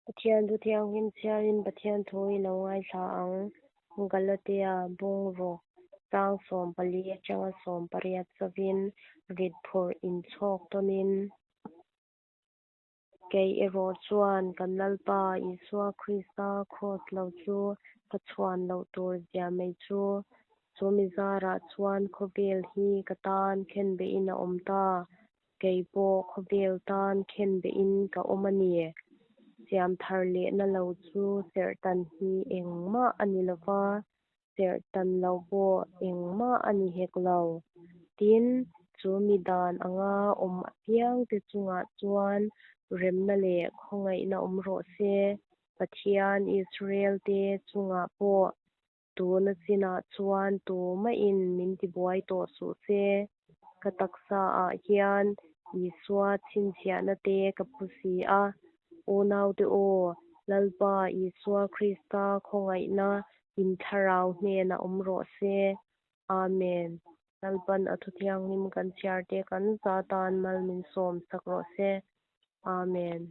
Pathian thu thianghlim chhiarin Pathian thu i lo ngaithla ang. Galatia bung ruk chang 14 atanga 18 chovin rit phurh inchhawk tawnin. Kei erawh chuan kan Lalpa Isua Krista kraws lo chu ka chhuan loh tur zia mai chu. Chu mi zarah chuan khawvel hi ka tan khenbehin a awm ta. Kei pawh khawvel tan khenbehin ka awm a ni. Siam thar lehna lo chu serhtan hi engmah a ni lo va, serhtan lo pawh engmah a ni hek lo. Tin, chu mi dan anga awm apiangte chungah chuan remna leh khawngaihna awm rawh se. Pathian Israel-te chungah pawh Tuna chinah chuan tumahin min tibuai tawh suh se. Ka taksaah hian Isua chhinchhiahna te ka pu si a. Unaute aw, Lalpa Isua Krista khawngaihna in thlarau hnenah awm rawh se. Amen. Lalpan a thuthianghlim kan chhiarte kan za tan mal min sawm sak rawh se. Amen.